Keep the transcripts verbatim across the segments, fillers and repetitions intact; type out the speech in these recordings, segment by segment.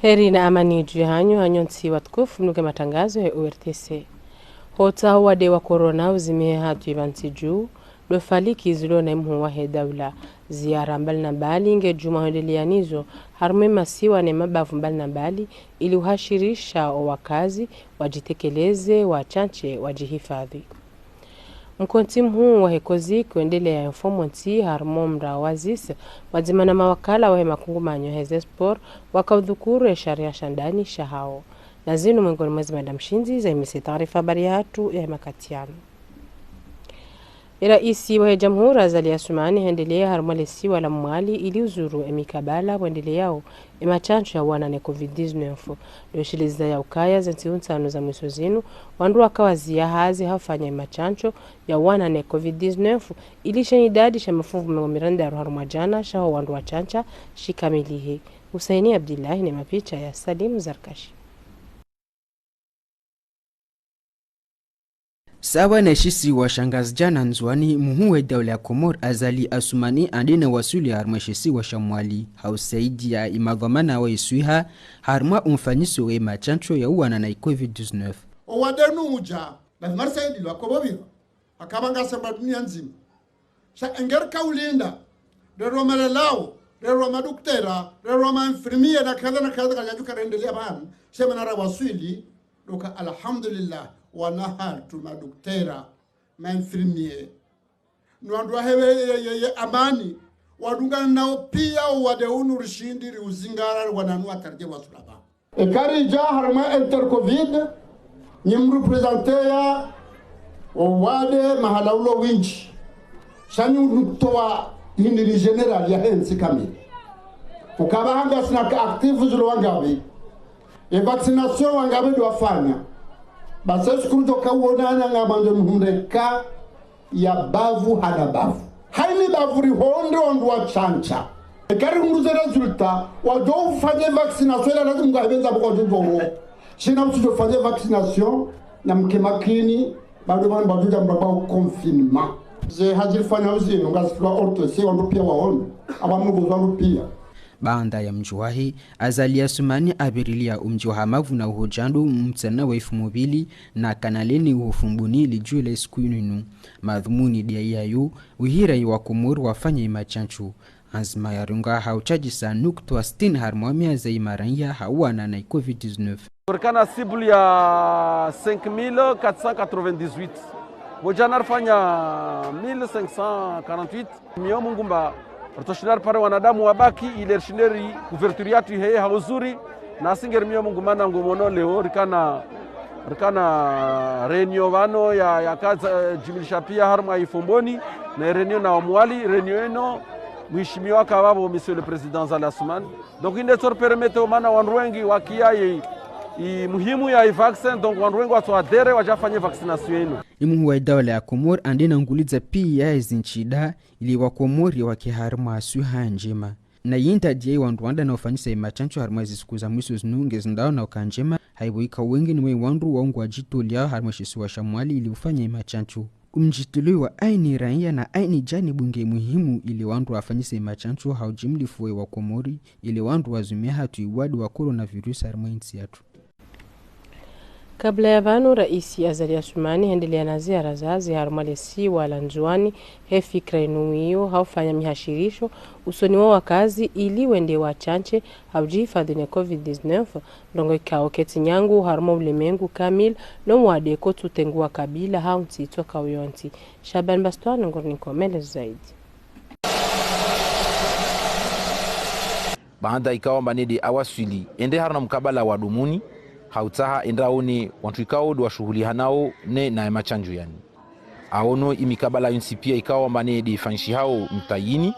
Heri na amani dju hanyu, hanyu ntsi watukufu, mnuke matangazo ya O R T C. Hota uwade wa corona uzimihe hatru ipvantsi dju, ndo fikira zilo na imhuu wahe daula. Ziara mbali na mbali nge djumwa hwendelea nizo, harumwa masiwa ne mabavu mbali na mbali, ili uhashirisha owakazi, wadjitekeleze, watsantse, wadjihifadhwi. Mkontsi mhuu wahe COSIC wendelea mfumontsi harumwa mraya wa zis, wadzima na mawakala wahe makungumanyo heze sport, wakaudhukuru ye sharia sha ndani shahao. Na zinu mwengoni mwa ze mada mshindzi zahimise taarifa habari yahatru yahe makati yanu. Ye raisi wahe jamhuri Azali Assoumani hendelea harumwa lesiwa la Mwali ili uzuru emikabala wendeleao ematsantso ya uwana ne covid dix-neuf. Ndo shileza ya ukaya ze ntsihu ntsanu za mwiso zinu, wandru wakawaziya hazi ha ufanya ematsantso ya uwana ne covid dix-neuf, ili she idadi sha mafuvu mengo mirandaru harumwa djana shaho wandru watsantsa shikamilihe. Husaini Abdillahi ne mapicha ya Salim Zarkashi. Sawa ne shisiwa sha Ngazidja na Ndzuwani, mhuu we daula ya Komori Azali Assoumani andena waswili harumwa shisiwa sha Mwali, ha usaidia imadhwamana wa iswiha harumwa umfanyiso we matsantso ya uwana na covid dix-neuf. Owade unu udja, lazima risaidilwa ko pvo pvira. Akaba ngasi mba dunia ndzima. Sha engeri kaulinda, rerwa malelao, rerwa maduktera, rerwa mainfirmier na kadha na kadha, karidjadjuka rendelea pvanu, she mana rawaswili, ndo uka alhamdulillah, wana hatru maduktera, mainfirmier. No wandru wahe ye, ye, ye, ye amani, wadungana nao pia owade unu rishindi riuzingara wananu wataridje wasula pvanu. Eka ridja harumwa Intercovid, nyi mrepresenteya owade mahala ulo windji. Sha nyi utowa hindri ni général yahe ntsi kamili. Ukaba hanga sina ka actifs zilo wangapvi. E vaccination wangapvi ndo wafanya. Basi shukuru toka uonana nga mwandzo mhundre ka ya bavu hada bavu. Haini bavu rihundre wandru watsantsa. Eka rihundru ze résultat, wadjo ufanye vaccination ila lazima ngahipvendza pvo kwadjo djoro. Shina utsudjo fanye vaccination, na mke makini, bado pvanu pvadjo dja mraba u confinement. Ze hazi rifanya uzinu, ngazitulwa O R T C, wandru pia waone, aba mnugozo wandru pia. Baanda ya mdji wahe, Azali Assoumani apvirilia umdji wa Hamavu na uho Djando mtsana wa ifumo pvili na Kanaleni uho Fumbuni lidjuu la isiku inu inu. Madhumuni ndiya yayo, uhira iwa Komori wafanye imatsantso. Anzima ya runga ha utsadjisa nukta sitini harumwa mia za imaranya ha uwana na i covid dix-neuf. Rikana cible ya cinq mille quatre cent quatre-vingt-dix-huit. Pvo djana rifanya mille cinq cent quarante-huit. Mio Mungu mba, ritsoshinda ripare wanadamu wabaki, ile rishinde ri couverture yatru iheye ha uzuri, na singe ri mio Mungu mana ngomono leo, rikana, rikana réunion pvanu ya, ya kaza, eh, jimilisha pia harumwa i Fomboni, na réunion na Mwali, réunion ino, mheshimiwa kavavo, Monsieur le Président Azali Assoumani. Donc, inde tsori permettre mana wandru wengi wakia ye, i muhimu ya i vaccin, donc wandru wengi watso adhérer, wadja fanye vaccination ino. Imuhuu wa idaula ya Komori, ande na ngulidza pia ezi ntsida, ili wa Komori wake harumwa swiha ndjema. Na yinda ndiye wandru wanda na ufanyisa imatsantso harumwa ezi siku za mwiso zinu ngezindao na uka ndjema, haibu ika wengi ni we wandru wa ungu wadjitolea harumwa shisiwa sha Mwali ili ufanya imatsantso. Umdjitoleo wa aini raiya na aini janibu nge muhimu ili wandru wafanyise imatsantso ha ujimlifu we wa Komori, ili wandru wazume hatru iwadi wa coronavirus harumwa intsi yatru. Kabla ya pvanu, raisi Azali Assoumani hendelea na ziara zahe harumwa lesiwa la Ndzuwani, he fikira inu wiyo, ha ufanya mihashirisho, usoni wa wakazi, ili wende watsantse, ha ujihifadhwi ne covid dix-neuf, ndrongoo ikao ketsi nyangu, harumwa ulemengu kamili, no mwade kotsu tenguwa kabila, hau ntsi itsoka uyontsi. Shaban Bastwan, nguri niko melezo zaidi. Baanda ikao amba nde awaswili, ende harumwa mkabala wa Dumuni, ha utsaha ende aone wantru ikao ndo washuhulihanao ne na imatsantso yani. Aono imikabala yontsi pia ikao amba nde ifanyishihao mtayini,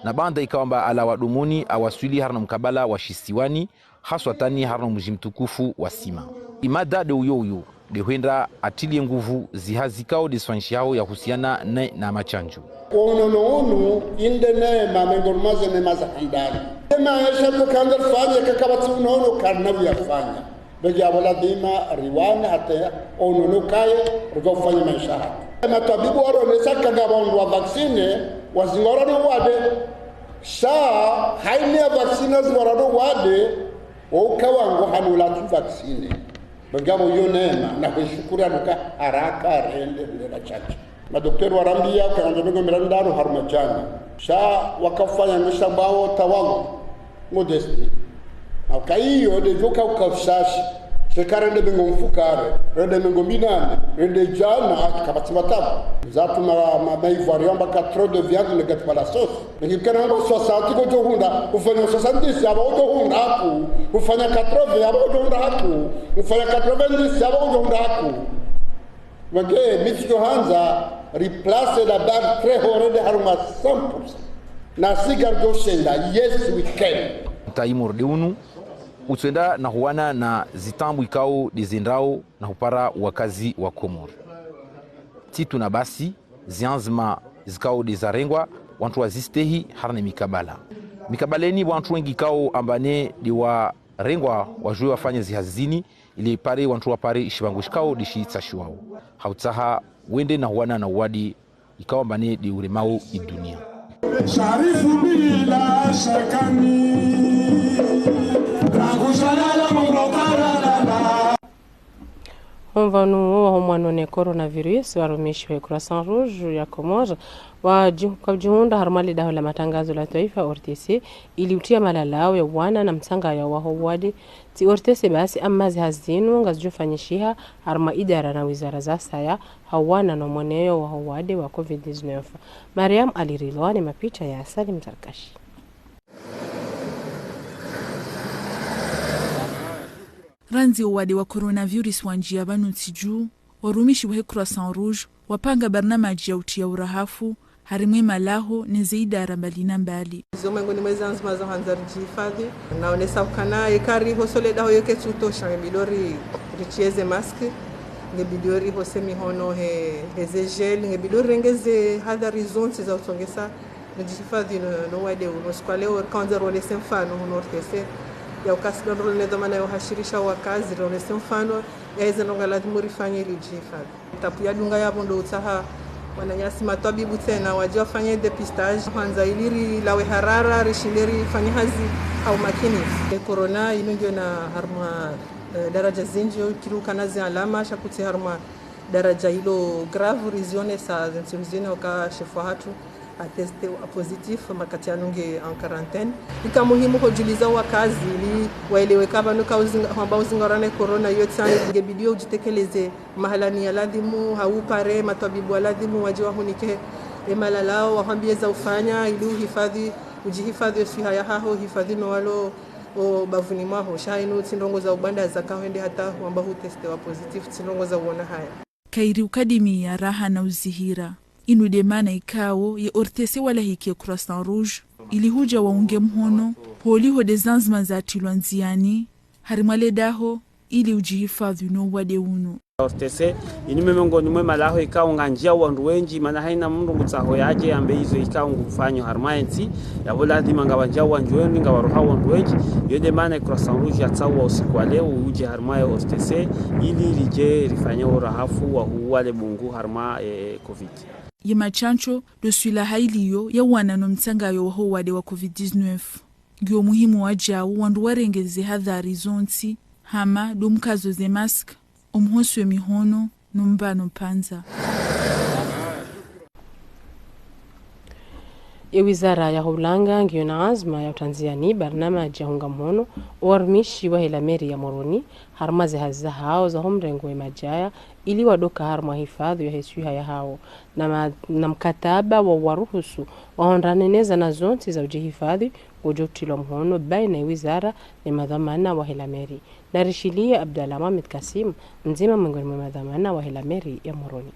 na baanda ikao amba alawa Dumuni awaswili harumwa mkabala wa Shisiwani, haswatani harumwa mdji mtukufu wa Sima. Imada nde uyo uyo, nde hwenda atilie nguvu zihazi ikao nde zifanyishihao yahusiana ne na matsantso. Wo unono unu, inde neema, mengoni mwa ze neema za handani. Ema yesha tukandza rifanye, kakapvatsi unono karina vuyafanya. Begi apvo ladhima riwane hata wo unono ukaye, rika ufanye maesha hatru. Ematwabibu waronesa kanga wandru wa vaccine, wazingara no uwade. Sha, haini ya vaccine zingara no uwade, Oka wangu hanu la tu vaccine. Bangabo yo neema, na kushukuru aluka haraka rende rende la chacha. Madoktori warambia uka ngandjo mengo mirandaru harumwa djana. Sha wakafanya ngesha bawo tawalo. Modeste. Aka iyo de djoka uka ushashi. Sheka rende mengo mfukare, rende mengo minane, rende djana, aka kapvatsi matabu. Zatuma ma, ma, ma ivoire yamba ka trop de viande ne gâte pas la sauce. Niki kana ngo soixante ko djo hundra, ufanya soixante-dix, aba udjo hundra haku. Ufanya quatre-vingts, aba udjo hundra haku. Ufanya quatre-vingt-dix, aba udjo hundra haku. Wenge, mi tsidjo handza, replace la barre très haut rende harumwa cent pour cent. Na siga ridjo shenda, yes we can. Mtayi morde unu, utswenda na huwana na zitambu ikao de zendrao na hupara wakazi wa Komori. Tsi tu na basi, zianzima zikao de zarengwa, wantru wazistehi harumwa mikabala. Mikabaleni wantru wengi ikao amba ne de warengwa wajue wafanye zihazi zini, ili pare wantru wapare ishibangu shikao de shitsashiwao. Hautsaha wende na huwana na uwade ikao amba ne de uremao idunia. Sharifu bila shakani, rangu shalala mungo paralala. Omvanu wo wahomwano ne coronavirus, warumishi wa Croissant Rouge ya Comores, waji-, wajihundra harumwa le daho la matangazo la twaifa, O R T C, ili utia malalao ya wana na mtsanganyao waho wade. Tsi O R T C basi, amma zihazi zinu ngazidjofanyishiha harumwa idara na wizara za saya, ha wana no mweneo waho wade wa covid dix-neuf. Mariam Ali Rilwani, mapicha ya Salim Tarkashi. Randzi owade wa coronavirus wanjia pvanu ntsi dju, warumishi wahe Croissant Rouge wapanga barnamaji ya utia urahafu harimwa emalaho ne ze idara mbali na mbali. Izo mwengoni mwa ze anzima zo handza ridjihifadhi. Naonesa ukana eka rihoso le daho yo ketsu utosha, ngebidi ri, ritie ze masque, ngebidi rihose mihono he, he ze gel, ngebidi rirenge ze hadhari zontsi za utsongesa ridjihifadhi no, no wade unu. Siku ya leo rikaandza rionese mfano hunu O R T C, ya ukasi ndo rilo ne dhwamana ya uhashirisha wakazi, rionese mfano ya eze ndrongoo lazimu rifanye ili ridjihifadhi. Etapu ya dunga yapvo ndo utsaha wananyasi matwabibu tsena waje wafanye dépistage, handza ili rilawe harara, rishinde rifanye hazi ha umakini. E corona inu ngiyo na harumwa, eh, daraja zinji, kila ukana ze alama, sha kutsi harumwa daraja ilo grave, rizionesa ze ntsihu zine uka shefu wahatru ateste positif, makati yanu nge en quarantaine. Ika muhimu hujuliza wakazi ili waelewe ka pvanu ka uzinga-, hwamba uzingarana ne corona iyo tsani, ngebidi yo ujitekeleze mahalani ya lazimu, ha upare matwabibu wa lazimu waje wahunike emalalao, wahwambie za ufanya ili uhifadhi, ujihifadhi eswiha yahaho, uhifadhi no walo o bavuni mwaho. Sha inu tsi ndrongoo za ubanda zaka hwende hata hwamba hutestewa positif, tsi ndrongoo za uona haya. Kairi ukadimiya raha na uzihira. Inu de mana ikao ye O R T C walahiki ye Croissant Rouge ili huja waunge mhono, holiho de zanzima zatilwa ndziani harimwa le daho ili ujihifadhi no wade unu. O R T C inu mwengoni mwe malaho ikao nganjia wandru wenji, mana haina mndru ngutsaho yaje yambe izo ikao ngufanyo harimwa entsi, yapvo lazima ngapvanjia wandru wenji, ngapvaroha wandru wenji. Iyo de mana Croissant Rouge yatsaua usiku wa leo uje harimwa ye O R T C ili rije rifanye urahafu wa huwa le bungu harimwa, eh, covid. Ye mashantsho do swilaha iliyo ya wana no mtsangayo waho wade wa covid dix-neuf. Ngiyo muhimu wajau wandru warenge ze hadhari zontsi, hama do mkazo ze masque, omhoso we mihono, no mbano mpandza. Ye wizara ya hulanga ngiyo na anzima ya utrandziani barnamaji ya hunga mhono owarumishi wahe la meri ya Moroni harumwa ze hazi zahao za ho mrengo we majaya, ili wadoka harumwa hifadhi ya heswiha yahao, na ma-, na mkataba wa waruhusu wahondraneneza na zontsi za ujihifadhi, ujo utilwa mhono baina ye wizara ne madhwamana wahe la meri. Narishiliye Abdallah Mohamed Kassim, mdzima mwengoni mwe madhwamana wahe la meri ya Moroni.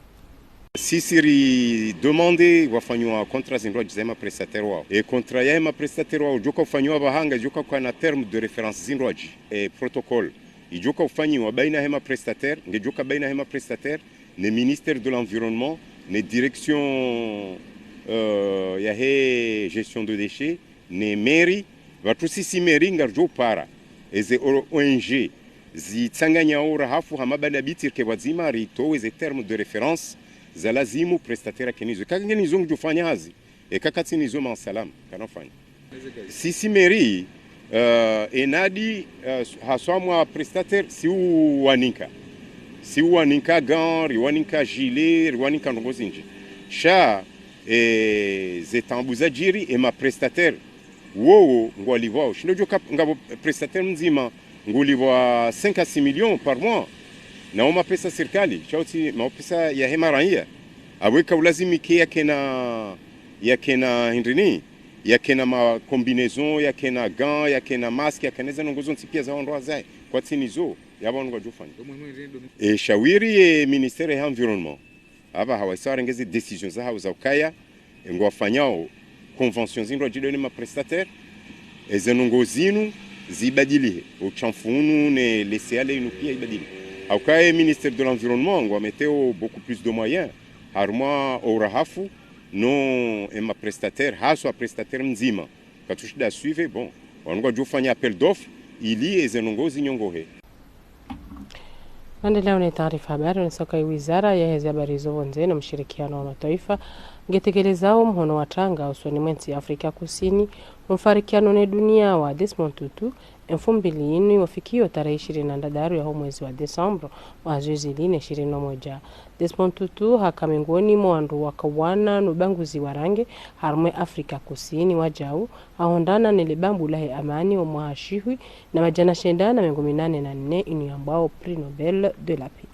Sisi ri demande wafanywa contrat zindrwadji za hema prestataire wao. E contrat ya hema prestataire wao, djoka ufanywa pvahanga, djoka kwa na terme de référence zindrwadji, e protocole. Idjoka ufanywa baina hema prestataire, nge djoka baina hema prestataire, ne ministère de l'environnement, ne direction, euh, ya he gestion de déchets, ne mairie, pvatsu sisi mairie ngardjo para eze O-, O N G zitsanganya urahafu hama banda bitirke pvadzima ritowe ze terme de référence za lazimu prestataire akenizo. Eka ngenizo ngudjofanya hazi, eka katsinizo ma salam, kana ufanya. Sisi mairie, Eh, enadi, eh, haswa mwa prestataire, si uwanika. Si uwanika gants, riwanika gilet, riwanika ndrongoo zindji. Sha, eh, ze taabu zadjiri, ema prestataire, wowo ngwalipvwao. Shindo djo kap-, ngapvo prestataire mdzima, ngulipvwa cinq à six millions par mois. Na wo mapesa sirikali, sha utsi mapesa yahe maraiya. Apvo ika ulazimike yakena, yakena hindrini, yakena ma combinaison, yakena gants, yakena masque, yakena ze ndrongoo zontsi pia za wandru wazahe. Kwatsi nizo, yapvo wandru ngwadjofanya. E shawiri ye ministère ya environnement. Apvaha waisa warenge ze décision zahawo za ukaya, e ngwafanyao convention zindru wadjidone ma prestataire, eze ndrongoo zinu zibadilihe, o utshafu unu ne laisser-aller inu pia ibadilihe. Haukaya e ministère de l'environnement ngwameteo beaucoup plus de moyens, harumwa o urahafu, no ema prestataire, haswa prestataire mdzima. Katsushinda suivre, bon, wanu ngwadjofanya appel d'offres, ili eze ndrongoo zinyongohe. Ngarendeleao ne taarifa habari, wonesa ukaya wizara yaheze habari zo pvondze no mshirikiano wa mataifa, ngetekelezao mhono wa tanga usoni mwe ntsi ya Afrika Kusini, mfarikiano ne dunia wa Desmond Tutu, emfumbili inu wafikio tarehi ishirini na ndraru yaho mwezi wa décembre, mwaha zihwi zili ne ishirini na moja. Desmond Tutu haka mengoni mwa wandru wakawana no ubaguzi wa rangi harumwa Afrika Kusini wajau, hahondana nele bambu lahe amani omwaha shihwi na madjana shenda na mengo minane na nne inu yambwao Prix Nobel de la Paix.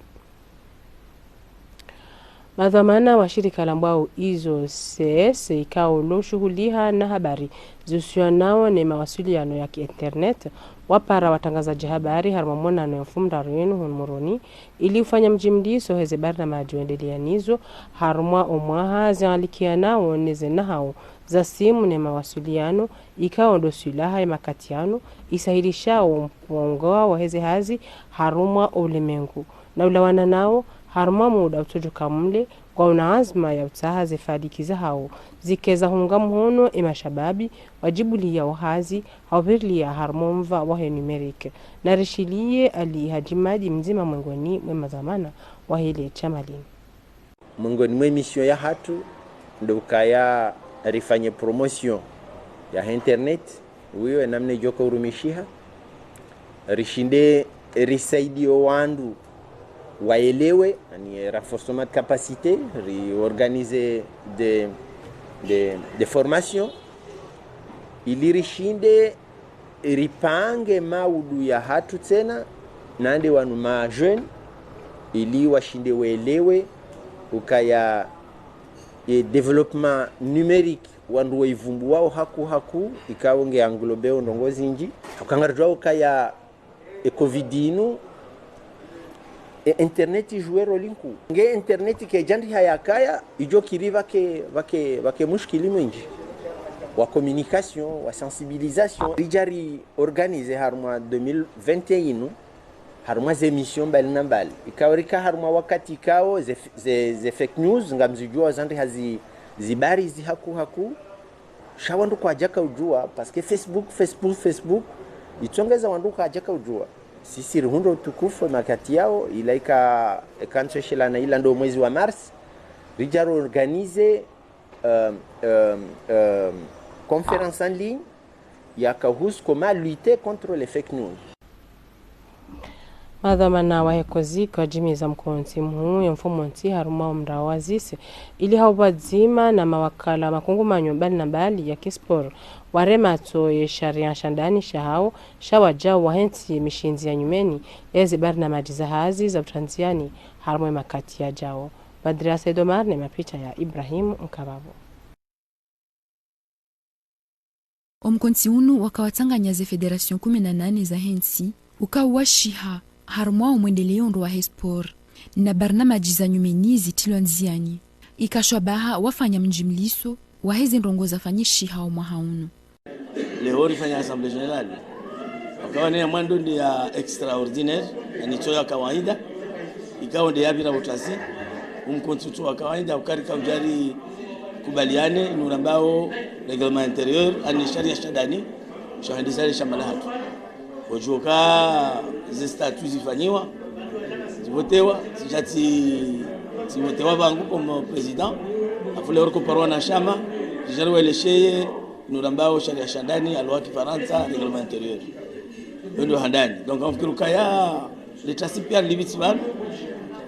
Madhwamana wa shirika lambwao Izo C S ikao lo shuhuliha na habari zihusianao ne mawasiliano ya ki internet, wapara watrangazadji habari harumwa monano ya mfumoraru yinu hunu Moroni, ili ufanya mjimliso heze barnamaji wendelea nizo harumwa omwaha zialikianao ne zenahau za simu ne mawasiliano, ikao ndo swilaha ya makati yanu isahilishao mpongoa waheze hazi harumwa oulemengu. Na ulawana nao harumwa muda utsodjoka mle, ngwauna anzma ya utsaha zefadiki zahao zikeza hunga mhono emashababi wadjibulia ohazi haupvirilia harumwa omva wahe numérique. Narishiliye Ali Hadji Madi mdzima mwengoni mwe madhwamana wahele shama linu. Mwengoni mwe mission yahatru ndo ukaya rifanye promotion ya internet, uyo enamna idjoka urumishiha, rishinde risaidie owandru waelewe, yani renforcement de capacité, riorganiser des, des, des formations, ili rishinde ripange maudu yahatru tsena, nande wanu ma jeunes, ili washinde welewe ukaya e développement numérique wandru waivumbuwao haku haku, ikao nge englobeo ndrongoo zindji. Uka ngaridjuao ukaya e covid inu, e internet ijoue rôle nkuu. Nge internet kaidjandriha yakaya, idjo kiri pvake, pvake, pvake mushkili mwindji wa communication, wa sensibilisation. Ridja riorganiser harumwa deux mille vingt et un inu, harumwa ze émission mbali na mbali. Ikao rika harumwa wakati ikao ze, ze, ze fake news, ngamzidjuao zandriha zi, zibari zi haku haku. Sha wandru kwadjaka udjua, parce que Facebook, Facebook, Facebook, itsongeza wandru kwadjaka udjua. Sisi rihundra utukufu makati yao, ila ika, eka ntsu eshelana ila ndo mwezi wa mars, ridja riorganiser, euh, euh, euh, conférence en ligne, yakahusu comment lutter contre les fake news. Madhwamana wahe COSIC wadjimiza mkontsi mhuu ye mfumontsi harumwa omraya wa Zise, ili hau pvwadzima na mawakala makungumanyo mbali na mbali ya kisport, wareme matso ye sharia shandani shahao, sha wajau wahentsi mishindzi ya nyumeni, eze barnamaji za hazi za utrandziani, harumwa emakati yajao. Badria Said Omar ne mapicha ya Ibrahim Mkababo. Omkontsi unu waka watsanganya ze fédération kumi na nane zahe ntsi, uka washiha harumwa omwendeleo ndro wahe sport, na barnamaji za nyumeni zitrilwa ndziani. Ika shwabaha wafanya mjimliso waheze ndrongoo zafanyishiha omwaha unu. Leo rifanya assemblée générale. Wakawa ne ya mwando nde ya extraordinaire, yani tso ya kawaida. Ikao nde yapvira utasi, omkontsi utso wa kawaida, uka rika udja rikubaliane, inu rambao règlement intérieur, yani sharia shandani, shahendesa le shama lahatru. Odjoka ze statuts zifanyiwa, zivotewa, zidja tsi, zivotewa pvangu comme président, apvo leo riko parwa na shama, zidja riwelesheye, Nurambao sharia sha ndani, alwa kifarantsa, règlement intérieur. Wendo handani. Donc, nafikiri ukaya, le tasi pia lipvitsi pvanu.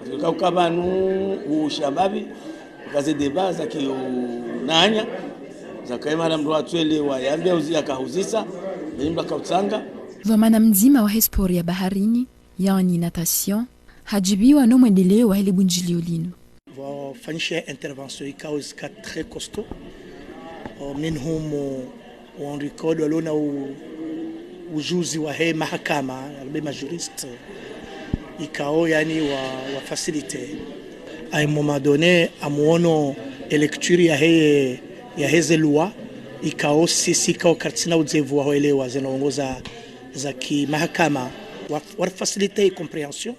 Nafikiri uka pvanu, ushambapvi, uka ze débat za kiunanya, za kaimara mndru atsuelewa, yambe uzi yakahuzisa, mndru akautsanga. Dhwamana mdzima wahe sport ya baharini, yaani natation, hadjibiwa no mwendeleo wahe le bundjilio linu. Pvwafanyishiha intervention ikao zika très costaud. O, minhum, o, on record, walona u-, ujuzi wahe mahakama, yalibe ma juriste, ikao, yaani, wa, wa facilité. À un moment donné, amuono e lecture yahe, yahe ze loi, ikao sisi, ikao karitsina udzevu wa huelewa ze ndrongoo za, za kimahakama, wa, wa facilité e compréhension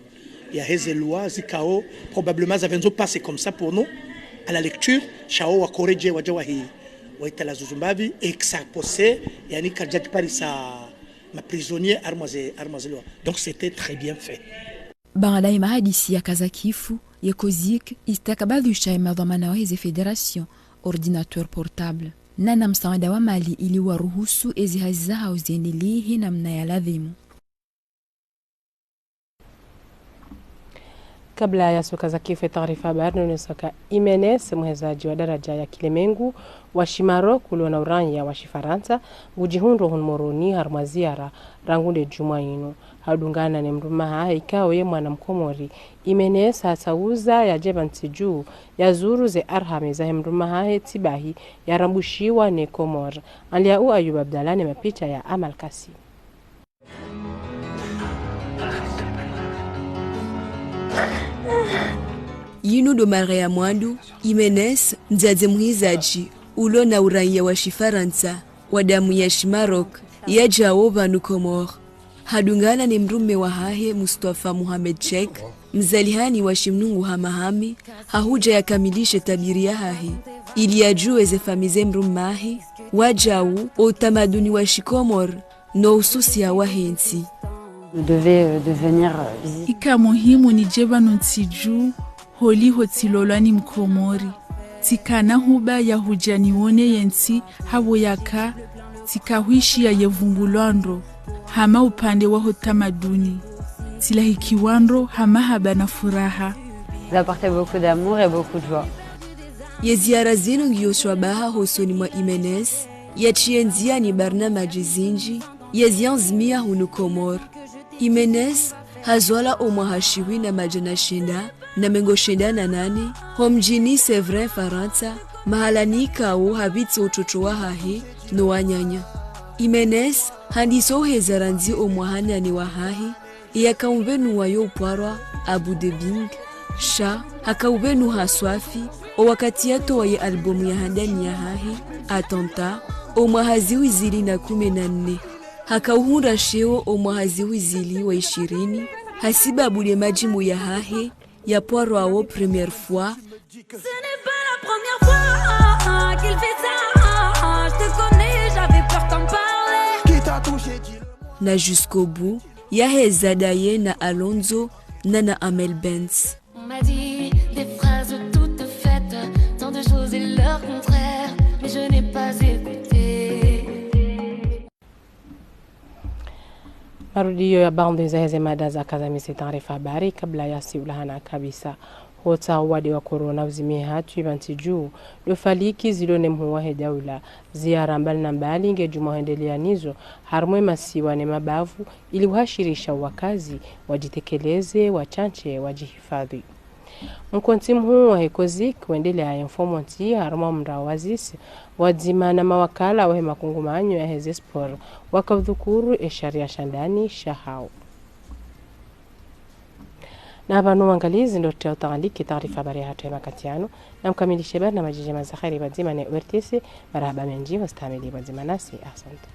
yahe ze loi zikao, probablement, zavendzo passer comme ça pour nous, à la lecture, sha wo wa corriger wadja wahi, waitala zuzumbapvi, et que ça possède, yaani, kadjadi parisa ma prisonniers harumwa ze, harumwa ze loi. Donc, c'était très bien fait. Baada ye mahadisi ya kazakifu, ye COSIC istakabadhisha ye madhwamana wahe ze fédération ordinateur portable, na na msaada wa mali ili waruhusu ezi hazi zahao ziendelee he namna ya ladhimu. Kabla ya suka za kifu taarifa habari, nune suka Imenes, muhezadji wa daraja ya kilemengu wa Shimarok, ulo na uranya wa Shifarantsa, ngudjihundro hunu Moroni harumwa ziara rangu nde djumwa inu. Hadungana ne mdrume wahahe ikao ye mwana Mkomori, Imenes hatsauza yadje pva ntsi dju, yazuru ze arhame zahe mdrume wahahe tsibahi yarambushiwa ne Komori. Anlia u Ayub Abdallah ne mapicha ya Amal Kasi. Yinu ndo mara ya mwando, Imenes, mdzadze muhizadji, ulo na uranya wa Shifarantsa, wa damu ya Shimarok, yadjao pvanu Komori. Hadungana ne mdrume wahahe Mustafa Mohamed Cheikh, mzalihani wa Shimnungu Hamahame, hahudja yakamilishe tabiri yahahe, ili yadjuwe ze famiyi ze mdrume wahe, wadjau, o utamaduni wa Shikomori, no ususia wahe ntsi. Je devais, euh, devenir, euh, visite. Ika muhimu nidje pvanu ntsi dju, holiho tsilolwa ni Mkomori. Tsikana huba ya hudja niwone ye ntsi hapvo yaka, tsikahwishiya ye vungu lwa ndro, hama upande wa ho tamaduni. Tsilahikiwa ndro ha mahaba na furaha. Vous apportez beaucoup d'amour et beaucoup de joie. Ye ziara zinu ngiyo shabaha hosoni mwa Imenes, yatshiye ndziani barnamaji zindji, ye zianzimia hunu Komori. Imenes hazalwa o mwaha shihwi na madjana shenda na mengo shenda na nane, ho mdjini Sevran, Farantsa, mahala nikao hapvitsi utoto wahahe no wananya. Imenes handiso uheza randzi o mwaha nane wahahe, yaka umbenuwa yo upvarwa Abu Debing, sha haka ubenuha swafi o wakati yatowa ye albumu ya handani yahahe, Attentat, o mwaha zihwi zili na kume na nne. Haka uhundra sheo o mwaha zihwi zili wa ishirini, hasibabu le madjimbo yahahe yapvarwao Première fois. Ce n'est pas la première fois qu'il visage te connais, j'avais peur t'en parler. Na Jusqu'au bout, yaheza daye na Alonzo, na na Amel Bent. On m'a dit des phrases toutes faites, tant de choses et leur contraire, mais je n'ai pas écouté. Marudio ya baadhwi za heze mada zakaza mise taarifa habari kabla yasi ulahana kabisa. Hota uwade wa korona uzimie hatru ipvantsi dju, ndo faliki zilo ne mhuu wahe daula, ziara mbali na mbali ngedjumwa hwendelea nizo harumwa ye masiwa ne mabavu, ili uhashirisha wakazi wadjitekeleze, watsantse, wadjihifadhwi. Mkontsi mhuu wahe COSIC wendelea ye mfumontsi harumwa mraya wa zisi, pvwadzima na mawakala wahe makungumanyo yaheze sport, waka udhukuru ye sharia sha ndani shahao. Na pvanu wangalizi ndo tia utaaliki taarifa habari yahatru ye makati yanu, na mkamilishe barnamaji ndjema za kheri pvwadzima ne ORTC, marahaba mendji wastahamili pvwadzima nasi, ahsante.